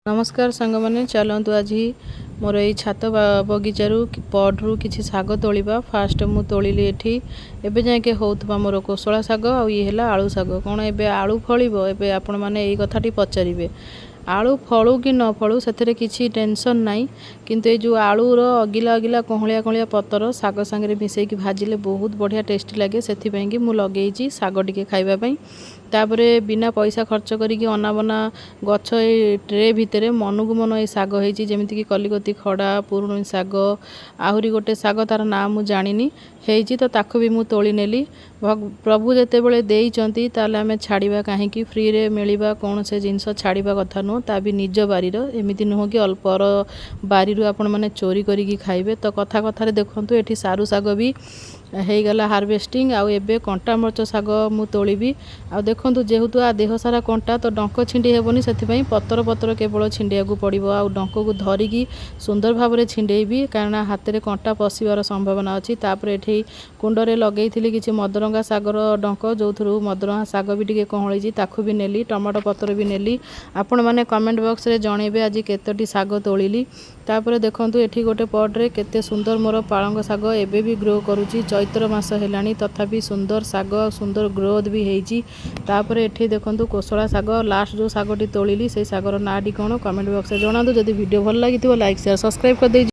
ନମସ୍କାର ସାଙ୍ଗମାନେ, ଚାଲନ୍ତୁ ଆଜି ମୋର ଏଇ ଛାତ ବଗିଚାରୁ ପଟ୍ରୁ କିଛି ଶାଗ ତୋଳିବା। ଫାଷ୍ଟ ମୁଁ ତୋଳିଲି ଏଠି ଏବେ ଯାଏଁକେ ହେଉଥିବା ମୋର କୋଶଳା ଶାଗ, ଆଉ ଇଏ ହେଲା ଆଳୁ ଶାଗ। କ'ଣ ଏବେ ଆଳୁ ଫଳିବ? ଏବେ ଆପଣମାନେ ଏଇ କଥାଟି ପଚାରିବେ। ଆଳୁ ଫଳୁ କି ନ ଫଳୁ ସେଥିରେ କିଛି ଟେନସନ୍ ନାହିଁ, କିନ୍ତୁ ଏଇ ଯେଉଁ ଆଳୁର ଅଗିଲା ଅଗିଲା କହଳିଆ କହଳିଆ ପତର ଶାଗ ସାଙ୍ଗରେ ମିଶାଇକି ଭାଜିଲେ ବହୁତ ବଢ଼ିଆ ଟେଷ୍ଟି ଲାଗେ। ସେଥିପାଇଁକି ମୁଁ ଲଗେଇଛି ଶାଗ ଟିକେ ଖାଇବା ପାଇଁ। ତାପରେ ବିନା ପଇସା ଖର୍ଚ୍ଚ କରିକି ଅନାବନା ଗଛ ଏଇ ଟ୍ରେ ଭିତରେ ମନକୁ ମନ ଏଇ ଶାଗ ହେଇଛି, ଯେମିତିକି କଲିକତି ଖଡ଼ା, ପୁରୁଣି ଶାଗ, ଆହୁରି ଗୋଟେ ଶାଗ ତାର ନାଁ ମୁଁ ଜାଣିନି, ହେଇଛି ତ ତାକୁ ବି ମୁଁ ତୋଳି ନେଲି। ପ୍ରଭୁ ଯେତେବେଳେ ଦେଇଛନ୍ତି ତାହେଲେ ଆମେ ଛାଡ଼ିବା କାହିଁକି? ଫ୍ରିରେ ମିଳିବା କୌଣସି ଜିନିଷ ଛାଡ଼ିବା କଥା ନୁହଁ, ତା ବି ନିଜ ବାରିର। ଏମିତି ନୁହଁ କି ପର ବାରିରୁ ଆପଣମାନେ ଚୋରି କରିକି ଖାଇବେ। ତ କଥା କଥାରେ ଦେଖନ୍ତୁ, ଏଠି ସାରୁ ଶାଗ ବି ହେଇଗଲା ହାରଭେଷ୍ଟିଂ। ଆଉ ଏବେ କଣ୍ଟା ମରଚ ଶାଗ ମୁଁ ତୋଳିବି। ଆଉ ଦେଖନ୍ତୁ, ଯେହେତୁ ଆ ଦେହ ସାରା କଣ୍ଟା, ତ ଡଙ୍କ ଛିଣ୍ଡି ହେବନି, ସେଥିପାଇଁ ପତର ପତର କେବଳ ଛିଣ୍ଡିବାକୁ ପଡ଼ିବ। ଆଉ ଡଙ୍କକୁ ଧରିକି ସୁନ୍ଦର ଭାବରେ ଛିଣ୍ଡେଇବି, କାରଣ ହାତରେ କଣ୍ଟା ପଶିବାର ସମ୍ଭାବନା ଅଛି। ତାପରେ ଏଠି କୁଣ୍ଡରେ ଲଗେଇଥିଲି କିଛି ମଦରଙ୍ଗା ଶାଗର ଡଙ୍କ, ଯେଉଁଥିରୁ ମଦରଙ୍ଗା ଶାଗ ବି ଟିକେ କହଳିଛି, ତାକୁ ବି ନେଲି, ଟମାଟୋ ପତ୍ର ବି ନେଲି। ଆପଣମାନେ କମେଣ୍ଟ ବକ୍ସରେ ଜଣେଇବେ ଆଜି କେତୋଟି ଶାଗ ତୋଳିଲି। ତାପରେ ଦେଖନ୍ତୁ, ଏଠି ଗୋଟେ ପଟ୍ରେ କେତେ ସୁନ୍ଦର ମୋର ପାଳଙ୍ଗ ଶାଗ ଏବେ ବି ଗ୍ରୋ କରୁଛି। ଚୈତ୍ର ମାସ ହେଲାଣି, ତଥାପି ସୁନ୍ଦର ଶାଗ ଆଉ ସୁନ୍ଦର ଗ୍ରୋଥ୍ ବି ହେଇଛି। ତାପରେ ଏଠି ଦେଖନ୍ତୁ କୋଶଳା ଶାଗ। ଲାଷ୍ଟ ଯେଉଁ ଶାଗଟି ତୋଳିଲି, ସେଇ ଶାଗର ନାଁଟି କ'ଣ କମେଣ୍ଟ ବକ୍ସରେ ଜଣାନ୍ତୁ। ଯଦି ଭିଡ଼ିଓ ଭଲ ଲାଗିଥିବ, ଲାଇକ୍, ସେୟାର, ସବସ୍କ୍ରାଇବ୍ କରିଦେଇ